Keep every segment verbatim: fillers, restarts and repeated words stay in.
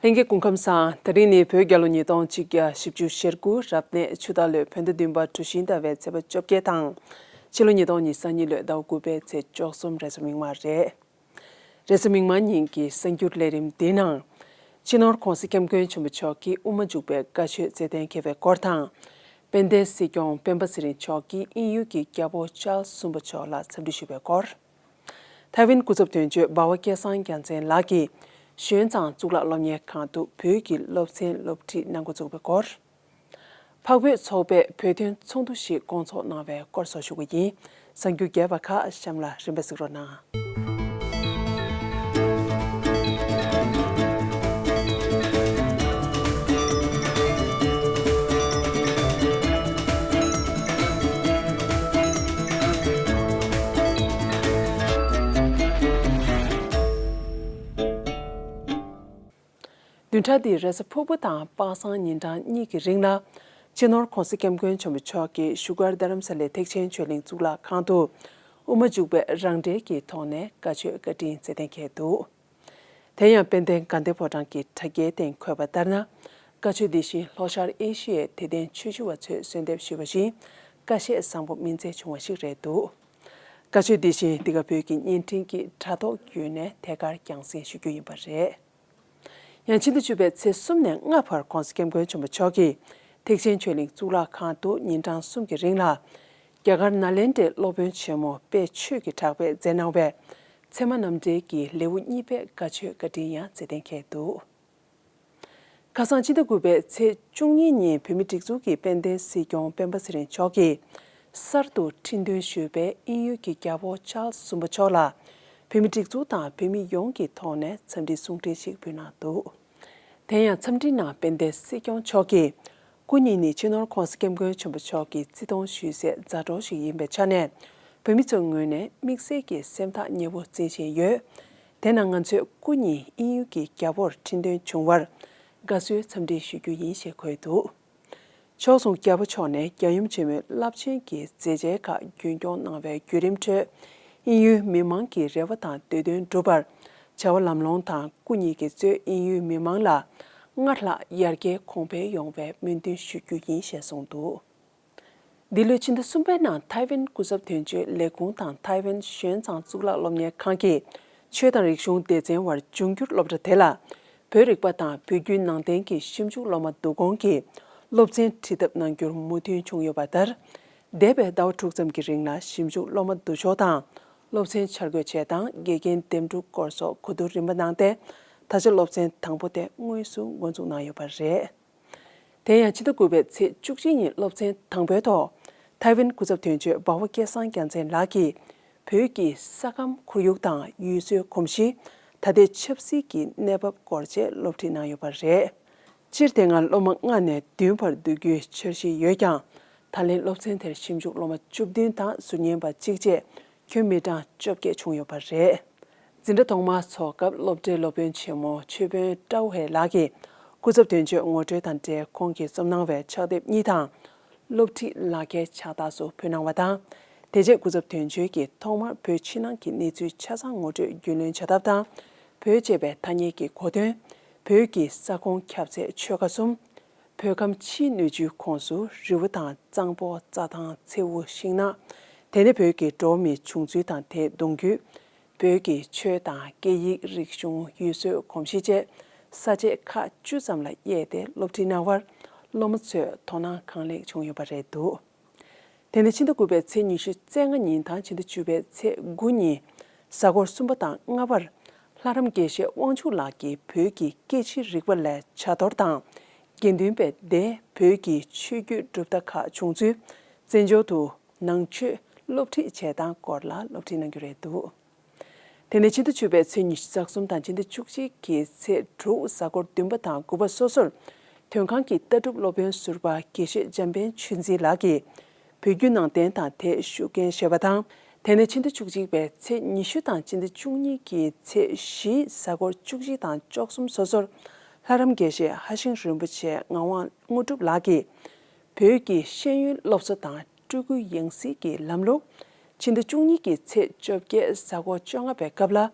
ལྷན་རྒྱས་སྐུ་ཁམས་བཟང་། དེ་རིང་ནི་བོད་རྒྱལ་ལོ་ཉིས་སྟོང་ཆིག་བརྒྱ་བཞི་བཅུ་ཞེ་དགུ་རབ་གནས་ཆུ་སྟག་ལོའི་བོད་ཟླ་བདུན་པ་གྲུ་བཞི་ཟླ་བའི་ཚེས་པ་བཅོ་བརྒྱད་དང་། ཕྱི་ལོ་ཉིས་སྟོང་ཉི་ཤུ་རྩ་གཉིས་ལོའི་ཟླ་བ་དགུ་པའི་ཚེས་བཅུ་གསུམ་རེས་གཟའ་མིག་དམར་རེད། རེས་གཟའ་མིག་དམར་ཉིན་གྱི་གསར་འགྱུར་ལས་རིམ་འདིའི་ནང་། སྤྱི་ནོར་༧གོང་ས་༧སྐྱབས་མགོན་ཆེན་པོ་མཆོག་གིས་དབུ་མ་འཇུག་པའི་བཀའ་ཆོས་མཛད་གཏན་འཁེལ་བའི་སྐོར་དང་། དཔལ་ལྡན་སྲིད་སྐྱོང་སྤེན་པ་ཚེ་རིང་མཆོག་གིས་དབྱིན་ཡུལ་གྱི་རྒྱལ་པོ་ཅཱལ་གསུམ་པ་མཆོག་ལ་འཚམས་འདྲི་ཞུས་པའི་སྐོར། ཐའེ་ཝན་སྐུ་ཚབ་དོན་གཅོད་འབའ་བ་སྐལ་བཟང་རྒྱལ་མཚན་ལགས་ཀྱིས་ཞོན་ཙང་གཙུག་ལག་སློབ་གཉེར་ཁང་དུ་བོད་ཀྱི་སློབ་ཚན་སློབ་ཁྲིད་གནང་འགོ་བཙུགས་པའི་སྐོར། འཕགས་བོད་ཚོགས་པས་བོད་དོན་ཚོགས་འདུ་ཞིག་བསྐོང་ཚོགས་གནང་བའི་སྐོར་སོགས་ཞུ་གི་ཡིན། གསར་འགྱུར་རྒྱས་པ་ཁག་གཤམ་ལ་རིམ་པས་གཟིགས་རོགས་གནང་། བདུན་ཕྲག་འདིའི་རེས་གཟའ་ཕུར་བུ་དང་པ་སངས་ཉིན་གྲངས་གཉིས་ཀྱི་རིང་ལ། སྤྱི་ནོར་༧གོང་ས་༧སྐྱབས་མགོན་ཆེན་པོ་མཆོག་གིས་བཞུགས་སྒར་རྡ་རམ་ས་ལའི་ཐེག་ཆེན་ཆོས་གླིང་གཙུག་ལག་ཁང་དུ། དབུ་མ་འཇུག་པའི་རང་འགྲེལ་གྱི་ཐོག་ནས་བཀའ་ཆོས་བཀའ་དྲིན་སྩལ་གཏན་འཁེལ་འདུག་དེ་ཡང་དཔལ་ལྡན་དགའ་ལྡན་ཕོ་བྲང་གི་དྲ་རྒྱའི་སྟེང་འཁོད་པ་ལྟར་ན། བཀའ་ཆོས་འདི་བཞིན་ལྷོ་ཤར་ཨེ་ཤི་ཡའི་དད་ལྡན་ཆོས་ཞུ་བ་ཚོས་གསོལ་འདེབས་ཞུས་པ་བཞིན། ཁ་ཤས་བཟང་པོ་སྨིན་སྩལ་བྱུང་བ་ཞིག་རེད་འདུག་བཀའ་ཆོས་འདི་བཞིན་འདི་ག་བོད་ཀྱི་བརྙན་འཕྲིན་གྱི་དྲ་ཐོག་བརྒྱུད་ནས་ཐད་ཀར་རྒྱང་སྲིང་ཞུ་རྒྱུ་ཡིན་པ་རེད། ཡང་ཕྱི་ཟླ་བཅུ་པའི་ཚེས་གསུམ་ནས་ལྔ་བར་༧གོང་ས་༧སྐྱབས་མགོན་ཆེན་པོ་མཆོག་གིས་ཐེག་ཆེན་ཆོས་གླིང་གཙུག་ལག་ཁང་དུ་ཉིན་གྲངས་གསུམ་གྱི་རིང་ལ། རྒྱ་གར་ནཱ་ལེནྡྲའི་སློབ་དཔོན་ཆེན་མོ་དཔལ་ཆོས་ཀྱི་གྲགས་པས་མཛད་གནང་བའི་ཚད་མ་རྣམ་འགྲེལ་གྱི་ལེའུ་གཉིས་པའི་བཀའ་ཆོས་བཀའ་དྲིན་ཡང་སྩལ་གཏན་འཁེལ་འདུག་ཁ་སང་ཕྱི་ཟླ་དགུ་པའི་ཚེས་བཅུ་གཉིས་ཉིན་བོད་མིའི་སྒྲིག་འཛུགས་ཀྱི་དཔལ་ལྡན་སྲིད་སྐྱོང་སྤེན་པ་ཚེ་རིང་མཆོག་གིས་གསར་དུ་ཁྲི་འདོན་ཞུས་པའི་དབྱིན་ཡུལ་གྱི་རྒྱལ་པོ་ཅཱལ་གསུམ་པ་མཆོག་ལ་བོད་མིའི་སྒྲིག་འཛུགས་དང་བོད་མི་ཡོངས་ཀྱི་ཐོག་ནས་འཚམས་འདྲིའི་གསུང་འཕྲིན་ཞིག་ཕུལ་གནང་འདུག་དེ་ཡང་འཚམས་འདྲིའི་ནང་དཔལ་ལྡན་སྲིད་སྐྱོང་མཆོག་གིས། སྐུ་ཉིད་ནི་སྤྱི་ནོར་༧གོང་ས་༧སྐྱབས་མགོན་ཆེན་པོ་མཆོག་གི་བརྩི་མཐོང་ཞུ་སའི་མཛའ་གྲོགས་ཤིག་ཡིན་པའི་ཆ་ནས། བོད་མི་ཚོའི་ངོས་ནས་དམིགས་བསལ་གྱི་སེམས་ཐག་ཉེ་པོ་འཛིན་བཞིན་ཡོད། དེས་ན་ང་ཚོས་སྐུ་ཉིད་དབྱིན་ཡུལ་གྱི་རྒྱལ་པོར་ཁྲི་འདོན་བྱུང་བར་དགའ་བསུའི་འཚམས་འདྲི་ཞུ་རྒྱུ་ཡིན་ཞེས་འཁོད་འདུག་ཕྱོགས་མཚུངས་རྒྱལ་པོ་མཆོག་ནས་རྒྱལ་ཡུམ་ཆེན་མོའི་རླབས་ཆེན་གྱི་མཛད་རྗེས་ཁག་རྒྱུན་སྐྱོང་གནང་བའི་བརྒྱུད་རིམ་ཁྲོད། དབྱིན་ཡུལ་མི་མང་གི་རེ་བ་དང་འདོད་དོན་འགྲུབ་པར་བྱ་བ་ལམ་ལྷོང་དང་། སྐུ་ཉིད་ཀྱིས་གཙོས་དབྱིན་ཡུལ་མི་མང་ལ་སྔར་ལྷག་ཡར་རྒྱས་གོང་འཕེལ་ཡོང་བའི་སྨོན་འདུན་ཞུ་རྒྱུ་ཡིན་ཞེས་གསུངས་འདུག་འདི་ལོའི་ཕྱི་ཟླ་གསུམ་པའི་ནང་ཐའེ་ཝན་སྐུ་ཚབ་དོན་གཅོད་ལས་ཁུངས་དང་ཐའེ་ཝན་ཞོན་ཙང་གཙུག་ལག་སློབ་གཉེར་ཁང་གིས་ཆོས་དང་རིག་གཞུང་སྡེ་ཚན་བར་འབྱུང་འགྱུར་སློབ་གྲྭ་དེ་ལ། བོད་རིག་པ་དང་བོད་བརྒྱུད་ནང་བསྟན་གྱི་ཞིབ་འཇུག་སློབ་མ་བསྡུ་སྐོང་གིས་སློབ་ཚན་ཁྲིད་ཐབས་གནང་རྒྱུར་མོས་མཐུན་བྱུང་ཡོད་པ་ལྟར། འདས་པའི་ཟླ་བ་དྲུག་ཙམ་གྱི་རིང་ལ་ཞིབ་འཇུག་སློབ་མ་བསྡུ་ཕྱོགས་དང་། སློབ་ཚན་འཆར་འགོད་བྱེད་སྟངས། དགེ་རྒན་འདེམས་སྒྲུག་སྐོར་སོགས་གོ་བསྡུར་རིམ་པ་གནང་སྟེ། ད་ཆ་སློབ་ཚན་དང་པོ་དེ་དངོས་སུ་འགོ་འཛུགས་གནང་ཡོད་པ་རེད། དེ་ཡང་ཕྱི་ཟླ་དགུ་པའི་ཚེས་བཅུ་གཅིག་ཉིན་སློབ་ཚན་དང་པོའི་ཐོག་ཐའེ་ཝན་སྐུ་ཚབ་དོན་གཅོད་འབའ་བ་སྐལ་བཟང་རྒྱལ་མཚན་ལགས་ཀྱིས། བོད་ཀྱི་ས་ཁམས་ཁོར་ཡུག་དང་ཡུལ་སྲོལ་གོམས་གཤིས། ད་ལྟའི་ཆབ་སྲིད་ཀྱི་གནས་བབ་སྐོར་བཅས་སློབ་ཁྲིད་གནང་ཡོད་པ་རེད། སྤྱིར་དེ་སྔ་སློབ་མ་ལྔ་ནས་བདུན་བར་བསྡུ་རྒྱུའི་འཆར་གཞི་ཡོད་ཀྱང་། ད་ལན་སློབ་ཚན་དེར་ཞིབ་འཇུག་སློབ་མ་བཅུ་བདུན་དང་ཟུར་ཉན་པ་གཅིག་བཅས་ཁྱོན་མི་གྲངས་བཅོ་བརྒྱད་བྱུང་ཡོད་པ་རེད། འཛིན་གྲྭ་ཐོག་མར་འཚོགས་སྐབས་སློབ་གྲྭའི་སློབ་དཔོན་ཆེན་མོ་ཆོས་དཔོན་ཀྲའུ་ཧེ་ལགས་ཀྱིས་སྐུ་ཚབ་དོན་གཅོད་ངོ་སྤྲོད་དང་འབྲེལ་ཁོང་གིས་རྩོམ་གནང་བའི་ཕྱག་དེབ་གཉིས་དང་། སློབ་ཁྲིད་ལག་འཁྱེར་ཕྱག་རྟགས་སོགས་ཕུལ་གནང་བ་དང་། དེ་རྗེས་སྐུ་ཚབ་དོན་གཅོད་ཀྱིས་ཐོག་མར་བོད་ཕྱི་ནང་གི་གནས་ཚུལ་ཆ་ཚང་ངོ་སྤྲོད་རྒྱུས་ལོན་བྱ་ཐབས་དང་། བོད་ཅེས་པའི་ཐ་སྙད་ཀྱི་གོ་དོན། བོད་ཀྱི་ས་ཁོངས་ཁྱབ་ཚད་ཆོལ་ཁ་གསུམ། བོད་ཁམས་ཕྱིའི་སྣོད་བཅུད་ཁོངས་སུ་རི་བོ་དང་གཙང་པོ། རྩྭ་ཐང་། མཚེའུ། ཤིང་ནགས། དེ་ནས་བོད་ཀྱི་འགྲོ་བ་མིའི་བྱུང་ཚུལ་དང་དེའི་གདུང་རྒྱུད། བོད་ཀྱི་ཆོས་དང་སྐད་ཡིག་རིག་གཞུང་། ཡུལ་སྲོལ་གོམས་གཤིས་བཅས་ས་བཅད་ཁག་བཅུ་ཙམ་ལ་དབྱེ་སྟེ་སློབ་ཁྲིད་གནང་བར་སློབ་མ་ཚོས་དོ་སྣང་གང་ལེགས་བྱུང་ཡོད་པ་རེད་འདུག་དེ་ནས་ཕྱི་ཟླ་དགུ་པའི་ཚེས་ཉི་ཤུ་རྩ་ལྔ་ཉིན་དང་ཕྱི་ཟླ་བཅུ་པའི་ཚེས་དགུ་ཉིན། གཟའ་འཁོར་གསུམ་པ་དང་ལྔ་པར། ལྷ་རམས་དགེ་བཤེས་དབང་ཕྱུག་ལགས་ཀྱིས་བོད་ཀྱི་སྐད་ཆའི་རིག་པ་ལ་བྱ་དོར་དང་། དགེ་འདུན་པའི་སྡེ། བོད་ཀྱི་ཆོས་བརྒྱུད་གྲུབ་མཐའ་ཁག་བྱུང་ཚུལ། བཙན་བྱོལ་དུ་ནང་ཆོས་སློབ་ཁྲིད་བྱེད་སྟངས་སྐོར་ལ་སློབ་ཁྲིད་གནང་རྒྱུ་རེད་འདུག་དེ་ནས་ཕྱི་ཟླ་བཅུ་པའི་ཚེས་ཉི་ཤུ་རྩ་གསུམ་དང་ཕྱི་ཟླ་བཅུ་གཅིག་གི་ཚེས་དྲུག་གཟའ་འཁོར་བདུན་པ་དང་དགུ་པ་སོ་སོར། དོན་ཁང་གི་ལྟ་གྲུབ་སློབ་དཔོན་ཟུར་པ་དགེ་བཤེས་འཇམ་དཔལ་ཆོས་འཛིན་ལགས་ཀྱིས། བོད་བརྒྱུད་ནང་བསྟན་དང་དེའི་ཤུགས་རྐྱེན་ཞེས་པ་དང་། དེ་ནས་ཕྱི་ཟླ་བཅུ་གཅིག་པའི་ཚེས་ཉི་ཤུ་དང་ཕྱི་ཟླ་བཅུ་གཉིས་ཀྱི་ཚེས་བཞི་གཟའ་འཁོར་བཅུ་གཅིག་དང་བཅུ་གསུམ་སོ་སོར། ལྷ་རམས་དགེ་བཤེས་ཧྭ་ཤིང་རིན་པོ་ཆེ་ངག་དབང་དངོས་གྲུབ་ལགས་ཀྱིས། བོད་ཀྱི་ཤེས་ཡོན་སློབ་གསོ་དང་སྤྲུལ་སྐུའི་ཡང་སྲིད་ཀྱི་ལམ་ལུགས། ཕྱི་ཟླ་བཅུ་གཉིས་ཀྱི་ཚེས་བཅོ་བརྒྱད་གཟའ་འཁོར་བཅོ་ལྔ་པའི་སྐབས་ལ།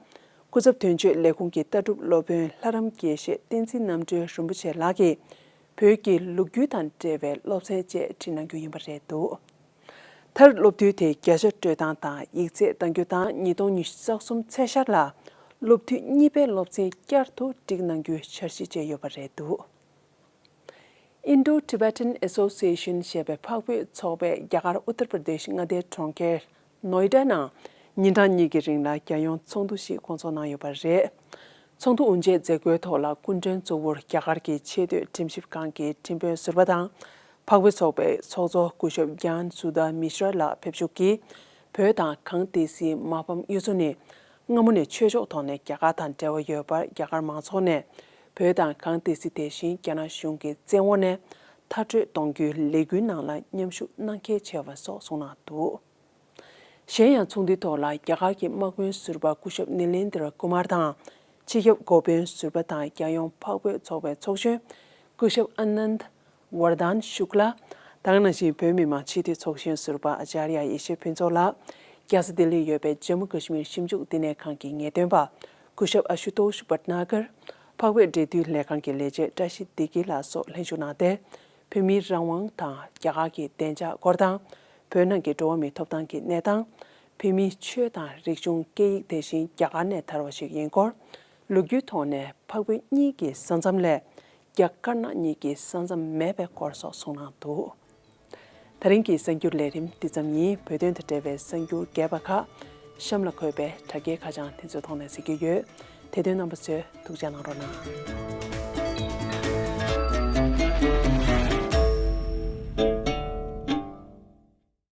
སྐུ་ཚབ་དོན་གཅོད་ལས་ཁུངས་ཀྱི་ལྟ་གྲུབ་སློབ་དཔོན་ལྷ་རམས་དགེ་བཤེས་བསྟན་འཛིན་རྣམ་གྲོལ་རིན་པོ་ཆེ་ལགས་ཀྱིས་བོད་ཀྱི་ལོ་རྒྱུས་དང་འབྲེལ་བའི་སློབ་ཚན་བཅས་ཁྲིད་གནང་རྒྱུ་ཡིན་པ་རེད་འདུག་མཐར་སློབ་དུས་དེ་བརྒྱ་ཆ་སྤྲོད་སྟངས་དང་ཡིག་ཚད་གཏང་རྒྱུ་དང་ཉིས་སྟོང་ཉི་ཤུ་རྩ་གསུམ་ཚེས་ཤར་ལ་སློབ་དུས་གཉིས་པའི་སློབ་ཚན་བསྐྱར་དུ་སྒྲིག་གནང་རྒྱུའི་འཆར་གཞི་བཅས་ཡོད་པ་རེད་འདུག Indo-Tibetan Association ཞེས་པའི་འཕགས་བོད་ཚོགས་པས་རྒྱ་གར་ཨུ་ཏར་པར་དེཤ་མངའ་སྡེའི་གྲོང་ཁྱེར་ནོའི་ཌ་ནང་ཉིན་གྲངས་གཉིས་ཀྱི་རིང་ལ་རྒྱལ་ཡོངས་ཚོགས་འདུ་ཞིག་སྐོང་ཚོགས་གནང་ཡོད་པ་རེད། ཚོགས་འདུ་དབུ་འབྱེད་མཛད་སྒོའི་ཐོག་ལ་སྐུ་མགྲོན་གཙོ་བོར་རྒྱ་གར་གྱི་ཆེས་མཐོའི་ཁྲིམས་ཞིབ་ཁང་གི་ཁྲིམས་དཔོན་ཟུར་པ་དང་། འཕགས་བོད་ཚོགས་པའི་ཚོགས་གཙོ་སྐུ་ཞབས་གྱཱན་སུ་དཱ་མི་ཤྲ་ལགས་ཕེབས་བཞུགས་ཀྱིས། བོད་དང་གངས་ཏི་སེའི་མ་ཕམ་གཡུ་མཚོ་ནི་སྔ་མོ་ནས་ཆོས་ཕྱོགས་ཐོག་ནས་རྒྱ་གར་དང་འབྲེལ་བ་ཡོད་པར། རྒྱ་གར་མང་ཚོགས་ནས་བོད་དང་གངས་ཏི་སེ་དེ་བཞིན་རྒྱ་ནག་གཞུང་གི་བཙན་འོག་ནས་མཐར་སྐྲོད་གཏོང་རྒྱུའི་ལས་འགུལ་ནང་ལ་མཉམ་ཞུགས་གནང་གལ་ཆེ་བ་སོགས་གསུངས་གནང་འདུག་གཞན་ཡང་ཚོགས་འདུའི་ཐོག་ལ་རྒྱ་གར་གྱི་དམག་དཔོན་ཟུར་པ་སྐུ་ཞབས་ནི་ལེན་དྲ་ཀུ་མར་དང་། སྤྱི་ཁྱབ་འགོ་དཔོན་ཟུར་པ་དང་རྒྱལ་ཡོངས་འཕགས་བོད་ཚོགས་པའི་ཚོགས་གཞོན་སྐུ་ཞབས་ཨ་ནནྡ་ཝར་དན་ཤུག་ལ། ད་ག་ནང་བཞིན་བོད་མི་མང་སྤྱི་འཐུས་ཚོགས་གཞོན་ཟུར་པ་ཨ་ཅཱརྱ་ཡེ་ཤེས་ཕུན་ཚོགས་ལགས། རྒྱལ་ས་ལྡི་ལིར་ཡོད་པའི་ཇམ་མུ་ཀ་ཤི་མིར་ཞིབ་འཇུག་བསྟི་གནས་ཁང་གི་ངེས་སྟོན་པ་སྐུ་ཞབས་ཨ་ཤུ་ཏོཤ་བྷཊ་ནཱ་གར། འཕགས་བོད་འབྲེལ་མཐུད་ལས་ཁང་གི་ལས་བྱེད་བཀྲ་ཤིས་བདེ་སྐྱིད་ལགས་སོགས་ལྷན་ཞུགས་གནང་སྟེ། བོད་མིའི་རང་དབང་དང་རྒྱ་གར་གྱི་བདེ་འཇགས་སྐོར་དང་། བོད་ནང་གི་འགྲོ་བ་མིའི་ཐོབ་ཐང་གི་གནས་སྟངས། བོད་མིའི་ཆོས་དང་རིག་གཞུང་སྐད་ཡིག་དེ་བཞིན་རྒྱ་གར་ནས་དར་བ་ཞིག་ཡིན་སྐོར། ལོ་རྒྱུས་ཐོག་ནས་འཕགས་བོད་གཉིས་ཀྱི་ས་མཚམས་ལས་རྒྱ་དཀར་ནག་གཉིས་ཀྱི་ས་མཚམས་མེད་པའི་སྐོར་སོགས་གསུངས་གནང་འདུག་ད་རིང་གི་གསར་འགྱུར་ལས་རིམ་འདི་ཙམ་ཡིན། བོད་དོན་དང་འབྲེལ་བའི་གསར་འགྱུར་རྒྱས་པ་ཁག་གཤམ་ལ་འཁོད་པའི་དྲ་རྒྱའི་ཁ་བྱང་དེ་ཚོའི་ཐོག་ནས་གཟིགས་རྒྱུ་ཡོད། དེ་དོན་རྣམ་པ་ཚོས་ཐུགས་རྗེ་གནང་རོགས་གནང་།